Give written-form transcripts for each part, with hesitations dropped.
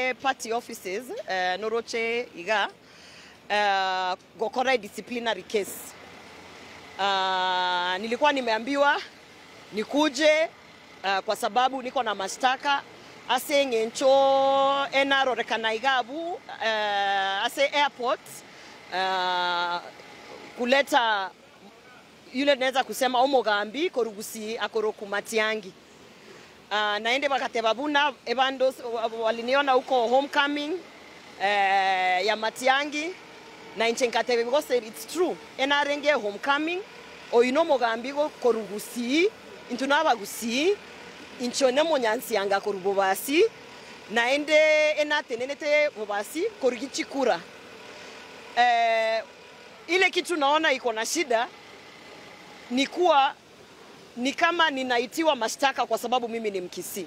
ase party offices noroche iga gokora disciplinary case. Nilikuwa nimeambiwa nikuje kwa sababu niko na mashtaka ase ngencho enarorekana igabu ase airport kuleta yule naweza kusema omogambi korugusi akoroku Matiangi. Naende bakateba buna ebando waliniona huko homecoming ya Matiangi na inchenkatebe because it's true enarenge homecoming oyino mogambi korugusi intunabagusi inchone monyansi anga korubobasi naende enatenenete bobasi korugichikura. Ile kitu naona iko na shida ni kuwa ni kama ninaitiwa mashtaka kwa sababu mimi ni Mkisii.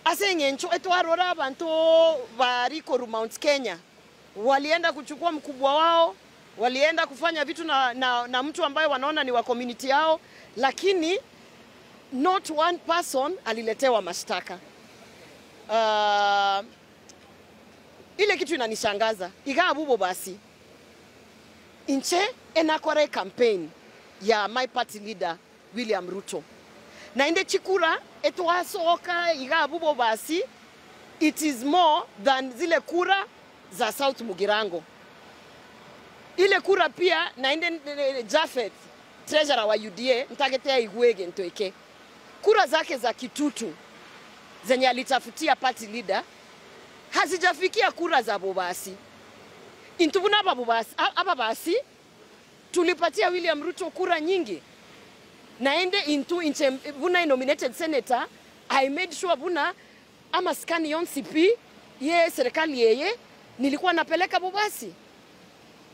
Ase ngencho etwarora abantu bari koru Mount Kenya walienda kuchukua mkubwa wao, walienda kufanya vitu na mtu ambaye wanaona ni wa community yao, lakini not one person aliletewa mashtaka. Ile kitu inanishangaza igawa bubo basi inche enakore campaign ya my party leader William Ruto. Na inde chikura etwasoka igawa bubo basi it is more than zile kura za South Mugirango. Ile kura pia na inde Jafet treasurer wa UDA ntagetea igwege ntoeke. Kura zake za Kitutu zenye alitafutia party leader hazijafikia kura za Bobasi. Intubuna Bobasi, ababasi tulipatia William Ruto kura nyingi. Naende intu inche buna nominated senator, I made sure buna ama skani yon CP ye serikali yeye nilikuwa napeleka Bobasi.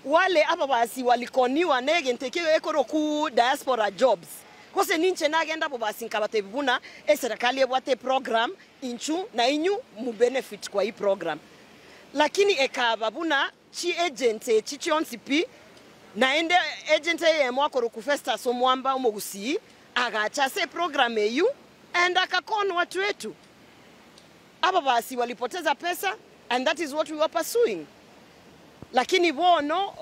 Wale ababasi walikoniwa nege ntekeo ekoroku diaspora jobs. Kose ninche nagenda Bobasi nkabate buna e serikali ebwate program inchu na inyu mu benefit kwa hii program. Lakini ekaba buna chi agent chi chionsipi naende agent ye mwakoro kufesta so mwamba omogusi agacha se program eyu and akakon watu wetu. Ababasi walipoteza pesa and that is what we were pursuing. Lakini bono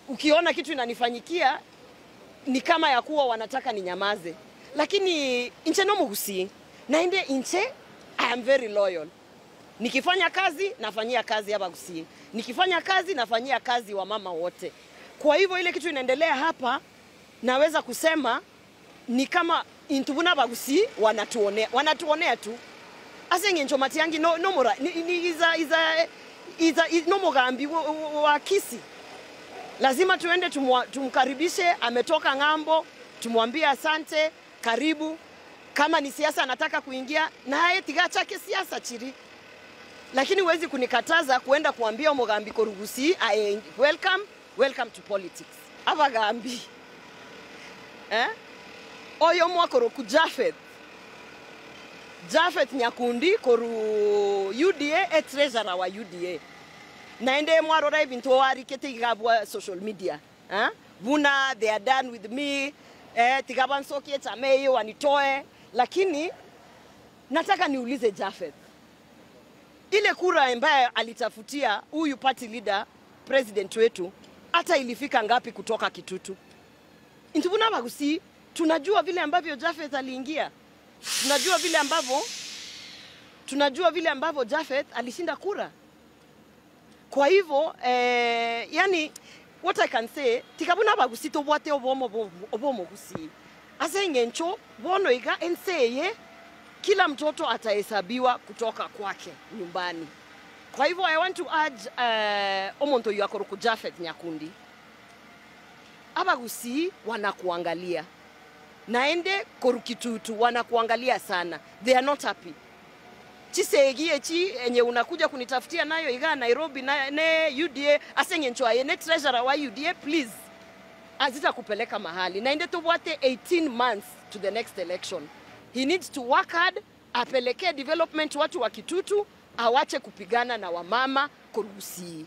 ukiona kitu inanifanyikia ni kama ya kuwa wanataka ninyamaze. Lakini inche no mugusi naende inche I am very loyal. Nikifanya kazi nafanyia kazi abagusi. Nikifanya kazi nafanyia kazi wa mama wote. Kwa hivyo ile kitu inaendelea hapa naweza kusema ni kama intubuna abagusi wanatuonea, wanatuonea tu. Ase ngencho Matiangi no mora ni iza no mogambi wa Kisii. Lazima tuende tumkaribishe, ametoka ngambo, tumwambie asante, karibu. Kama ni siasa anataka kuingia naye tigacha ke siasa chiri. Lakini huwezi kunikataza kuenda kuambia omogambi korugusi welcome, welcome to politics. Abagambi. Oyo mwakoroku Jafet. Jafet Nyakundi koru UDA e treasurer wa UDA. Naende mwarora ibintu warikete igabwa social media. Buna they are done with me. Tigabansokie chameyo wanitoe. Lakini nataka niulize Jafet. Ile kura ambayo alitafutia huyu party leader president wetu hata ilifika ngapi kutoka Kitutu? Intubuna bagusi tunajua vile ambavyo Jafet aliingia. Tunajua vile ambavyo Jafet alishinda kura. Kwa hivyo yani what I can say tikabuna bagusi tobwate obomo obomo gusi. Ase ngencho bono iga enseye kila mtoto atahesabiwa kutoka kwake nyumbani. Kwa hivyo I want to urge omonto yakoroku Jafet Nyakundi. Abagusi wanakuangalia. Naende korukitutu wanakuangalia sana. They are not happy. Chisegi echi enye unakuja kunitafutia nayo iga Nairobi na ne UDA asenge nchoaye ne treasurer wa UDA please. Azita kupeleka mahali. Naende tubwate 18 months to the next election. He needs to work hard, apelekee development watu wa Kitutu, awache kupigana na wamama korugusi.